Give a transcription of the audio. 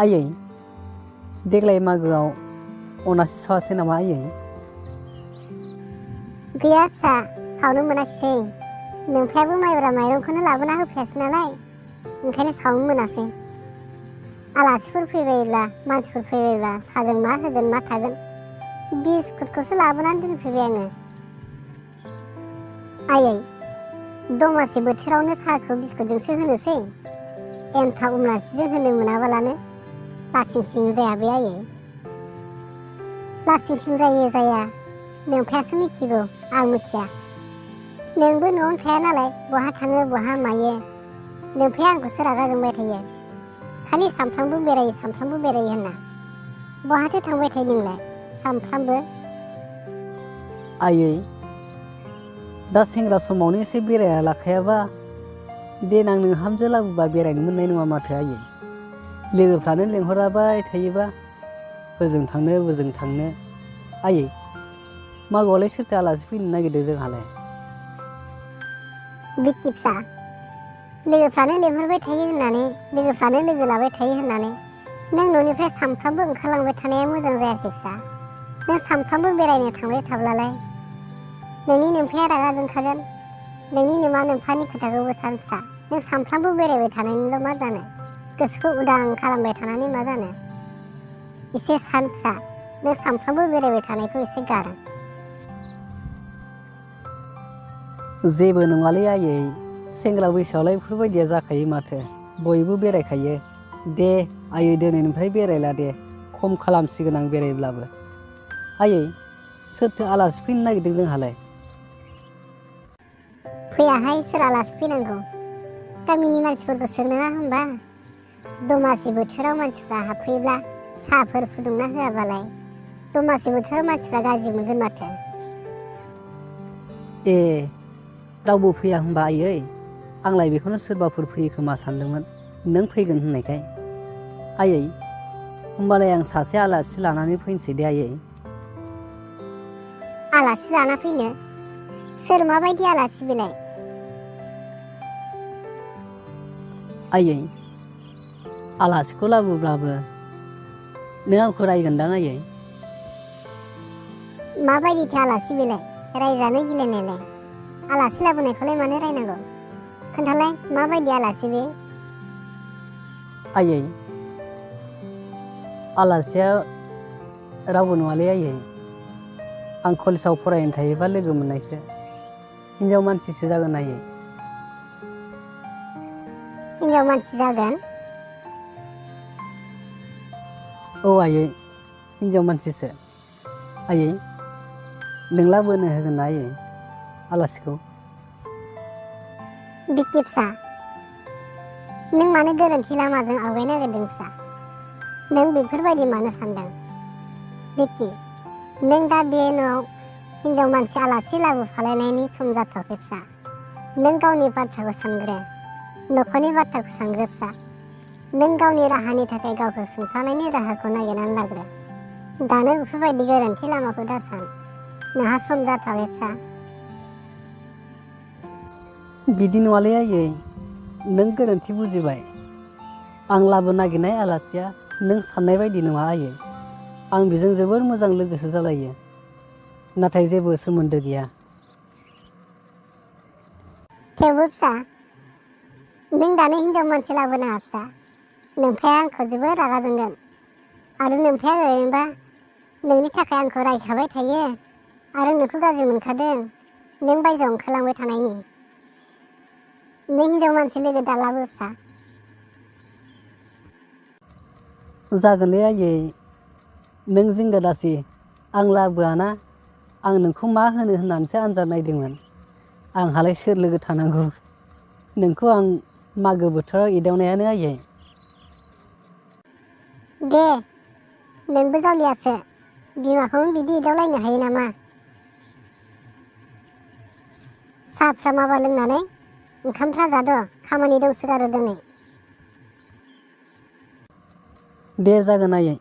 आयै देग्लाय मागोआव अनासि सावासै नामा आयै? गैया फिसा, सावनो मोनाखिसै। नोमफायाबो माइब्रा माइरंखौनो लाबोना होफैयासै नालाय, ओंखायनो सावनो मोनासै। आलासिफोर फैबायोब्ला, मानसिफोर फैबायोब्ला साहाजों मा होगोन मा थागोन बिस्कुटखौसो लाबोनानै दोनफैबाय आङो। आयै दमासि बोथोरावनो साहाखौ बिस्कुटजोंसो होनोसै, एन्थाब उमनासिजों होनो मोनाबालानो लासिं सिं जाया बे आयै। लासिं सिं जायो जाया नोमफायासो मिथिगौ, आं मिथिया। नोंबो न'आवनो थाया नालाय, बहा थाङो बहा मायो। नोमफाया आंखौसो रागा जोंबाय थायो, खालि सामफ्रामबो बेरायो होनना। बहाथो थांबाय थायो नोंलाय सामफ्रामबो? आयै दा सेंग्रा समावनो एसे बेराया लाखायाबा देनां नोंहामजो लाबोबा बेरायनो मोननाय नङा माथो आयै। लोगोफ्रानो लेंहराबाय थायोबा बोजों थांनो बोजों थांनो। आयै मागोआवलाय सोरथो आलासि फैनो नागिरदों जोंहालाय? बिक्कि फिसा, लोगोफ्रानो लेंहरबाय थायो होननानै, लोगोफ्रानो लोगो लाबाय थायो होननानै नों न'निफ्राय सामफ्रामबो ओंखारलांबाय थानाया मोजां जायाखै फिसा। नों सामफ्रामबो बेरायनो थांबाय थाब्लालाय नोंनि नोमफाया रागा जोंखागोन। नोंनि नोमा नोमफानि खोथाखौबो सान फिसा। नों सामफ्रामबो बेरायबाय थानायनिल' मा जानो? गोसोखौ उदां खालामबाय थानानै मा जानो? एसे सान फिसा, नों सामफ्रामबो बेरायबाय थानायखौ एसे गार। जेबो नङालै आयै, सेंग्रा बैसोआवलाय बेफोरबायदिया जाखायो माथो, बयबो बेरायखायो। दे आयै दिनैनिफ्राय बेरायला दे, खम खालामसिगोन आं बेरायब्लाबो। आयै सोरथो आलासि फैनो नागिरदों जोंहालाय? फैयाहाय, सोर आलासि फैनांगौ? गामिनि मानसिफोरखौ सोंनाङा होनबा? दमासि बोथोराव मानसिफ्रा हाबफैब्ला साहाफोर फुदुंना होआबालाय दमासि बोथोराव मानसिफ्रा गाज्रि मोनगोन माथो। ए रावबो फैया होनबा आयै? आंलाय बेखौनो सोरबाफोर फैयो खोमा सानदोंमोन नों फैगोन होननायखाय। आयै होमबालाय आं सासे आलासि लानानै फैनोसै दे आयै। आलासि लाना फैनो? सोर माबायदि आलासि बेलाय? आयै आलासिखौ लाबोब्लाबो नों आंखौ रायगोनदां आयै? माबायदिथो आलासि बेलाय? रायजानो गिलायनायलाय? आलासि लाबोनायखौलाय मानो रायनांगौ? खोन्थालाय माबायदि आलासि बे? आयै आलासिया रावबो नङालै आयै, आं कलेजाव फरायनो थायोबा लोगो मोननायसो हिनजाव मानसिसो जागोन आयै। हिनजाव मानसि जागोन? औ आयै हिनजाव मानसिसो। आयै नों लाबोनो होगोन ना आयै आलासिखौ? बिक्कि फिसा, नों मानो गोरोन्थि लामाजों आवगायनो नागिरदों फिसा? नों बेफोरबायदि मानो सानदों? बिक्कि, नों दा बे न'आव हिनजाव मानसि आलासि लाबोफालायनायनि सम जाथ'वाखै फिसा। नों गावनि बाथ्राखौ सानग्रो, न'खरनि बाथ्राखौ सानग्रो फिसा। नों गावनि राहानि थाखाय गावखौ सुंथानायनि राहाखौ नागिरनानै लाग्रो। दानो बेफोरबायदि गोरोन्थि लामाखौ दासान, नोंहा सम जाथ'वाखै फिसा। बिदि नङालै आयै, नों गोरोन्थि बुजिबाय। आं लाबोनो नागिरनाय आलासिया नों साननाय बायदि नङा आयै। आं बेजों जोबोर मोजां लोगोसो जालायो, नाथाय जेबो सोमोन्दो गैया। थेवबो फिसा, नों दानो हिनजाव मानसि लाबोनाङा फिसा। नोमफाया आंखौ जोबोर रागा जोंगोन। आरो नोमफाया ओरैनोबा नोंनि थाखाय आंखौ रायखाबाय थायो आरो नोंखौ गाज्रि मोनखादों नों बायजोआव ओंखारलांबाय थानायनि। नों हिनजाव मानसि लोगो दालाबो फिसा। जागोनलै आयै, नों जिंगा दासि। आं लाबोआना, आं नोंखौ मा होनो होननानैसो आनजाद नायदोंमोन। आंहालाय सोर लोगो थानांगौ, नोंखौ आं मागो बोथोराव एदावनायानो आयै। दे नोंबो जावलियासो, बिमाखौनो बिदि एदावलायनो हायो नामा? साहाफ्रा माबा लोंनानै ओंखामफ्रा जाद', खामानि दंसोगारो दिनै। दे जागोन आयै।